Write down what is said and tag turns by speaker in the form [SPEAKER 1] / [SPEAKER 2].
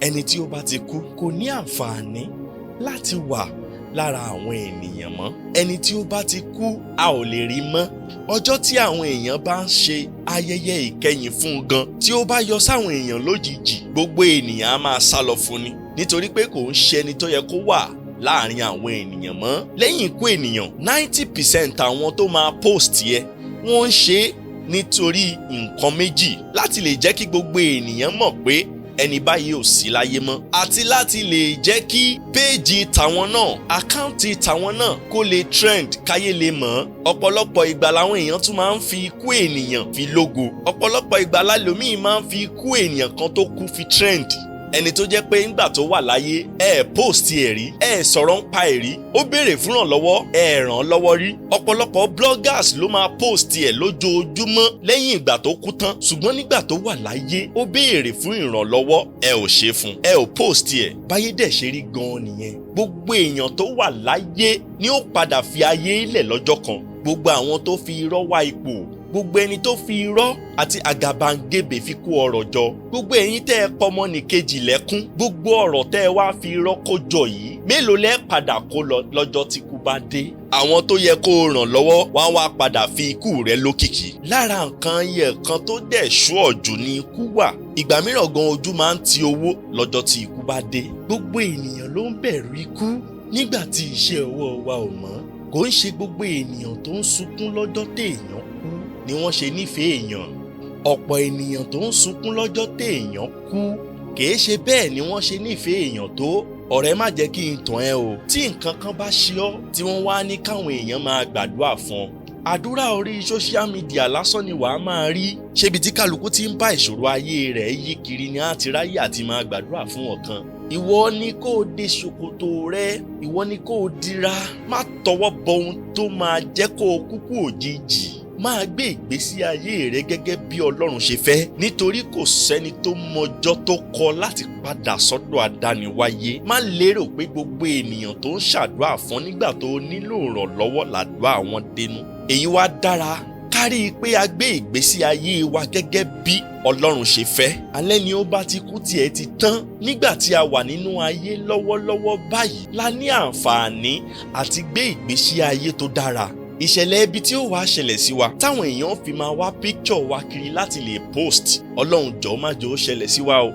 [SPEAKER 1] Ẹni tí ó bá ti kú kò ní àǹfààní láti wà lára àwọn ènìyàn mọ́. Ẹni tí ó bá ti kú, a ò lè rí mọ́. Ọjọ́ tí àwọn èèyàn bá ń ṣe ayẹyẹ ìkẹyìn fún un gan, tí ó bá yọ sáwọn èèyàn lójijì, gbogbo ènìyàn á máa sá lọ fún ni, nítorí pé kò ń ṣe ẹni tó yẹ kó wà láàrin àwọn ènìyàn mọ́. Lẹ́yìn ikú ènìyàn, 90% àwọn tó máa post yẹ, wọ́n ń ṣe é nítorí nǹkan méjì: láti lè jẹ́ kí gbogbo ènìyàn mọ̀ pé ẹni báyìí ò sí láyé mọ́, àti láti lè jẹ́ kí page tàwọn náà, account tàwọn náà kó lè trend, káyé lè mọ̀ ọ́. Ọ̀pọ̀lọpọ̀ ìgbà làwọn èèyàn tún máa ń fi ikú ènìyàn fi lógo. Ọ̀pọ̀lọpọ̀ ìgbà lálòmíì máa ń fi ikú ènìyàn kan tó kú fi trend. Ẹni tó jẹ́ pé ńgbà tó wà láyé, ẹ post ẹ̀ rí, ẹ sọ̀rọ̀ ń pa ẹ̀ rí, ó béèrè fún ìrànlọ́wọ́, ẹ ràn án lọ́wọ́ rí. Ọ̀pọ̀lọpọ̀ bloggers ló máa post ẹ̀ lójoojúmọ́ lẹ́yìn ìgbà tó kú tán, ṣùgbọ́n nígbà tó wà láyé, ó béèrè fún ìrànlọ́wọ́, ẹ ò ṣe fún, ẹ ò post ẹ̀. Báyé dẹ̀ ṣe rí gan-an nìyẹn. Gbogbo èèyàn tó wà láyé ni ó padà fi ayé lẹ̀ lọ́jọ́ kan. Gbogbo àwọn tó fi irọ́ wá ipò, gbogbo ẹni tó fi irọ́ àti àgàbàǹgebè fi kó ọrọ̀ jọ, gbogbo ẹ̀yin tẹ́ ẹ pọmọ nìkejì lẹ́kún, gbogbo ọ̀rọ̀ tẹ́ ẹ wá fi irọ́ kó jọ yìí, mélòó lẹ́ padà kó lọ lọ́jọ́ tí kú bá dé? Àwọn tó yẹ kó o ràn lọ́wọ́ wá wá padà fi ikú rẹ lókìkí. Lára nǹkan yẹ kan tó dẹ̀ ṣú jù ní ikú wà. Ìgbà mìíràn gan, ojú máa ń ti owó lọ́jọ́ tí ikú bá dé. Gbogbo ènìyàn ló ń bẹ̀rù ikú nígbà tí iṣẹ́ ọwọ́ wa ò mọ́. Kò ń ṣe gbogbo ènìyàn tó ń sunkún lọ́jọ́ téèyàn kú ni wọ́n ṣe nífẹ̀ẹ́ èèyàn. Ọ̀pọ̀ ènìyàn tó ń sunkún lọ́jọ́ téèyàn kú, kìí ṣe bẹ́ẹ̀ ni wọ́n ṣe nífẹ̀ẹ́ èèyàn tó. Ọ̀rẹ́, má jẹ́ kí n tàn ẹ́ o. Tí nǹkan kan bá ṣe ọ́, tí wọ́n wá ní káwọn èèyàn máa gbàdúrà fún ọ, àdúrà orí social media lásán ni wàá máa rí. Ṣébi tí kálukú ti ń bá ìṣòro ayé rẹ̀ yí kiri ni á ti ráyè àti máa gbàdúrà fún ọ̀kan? Ìwọ ni kó o de ṣòkòtò rẹ, ìwọ ni kó o dira, má tọwọ́ bọ ohun tó máa jẹ́ kó o kúkú òjijì. Máa gbé ìgbésí ayé rẹ gẹ́gẹ́ bí Ọlọ́run ṣe fẹ́, nítorí kò sẹ́ni tó mọjọ́ tó kọ láti padà sọ́dọ̀ àdániwáyé. Má lérò pé gbogbo ènìyàn tó ń ṣàdúrà fún nígbà tó nílò ìrànlọ́wọ́ làdúrà wọn dénú. Èyí wá dára kárí pé a gbé ìgbésí ayé wa gẹ́gẹ́ bí Ọlọ́run ṣe fẹ́. Alẹ́ ni ó bá ti kú, tiẹ̀ ti tán. Nígbà tí a wà nínú ayé lọ́wọ́lọ́wọ́ báyìí la ní àǹfààní àti gbé ìgbésí ayé tó dára. Ìṣẹ̀lẹ̀ ibi tí ó wàá ṣẹlẹ̀ sí wa táwọn èèyàn fi máa wá picture wa kiri láti lè post, Ọlọ́run jọ̀ọ́, má jẹ́ ó ṣẹlẹ̀ sí wa o.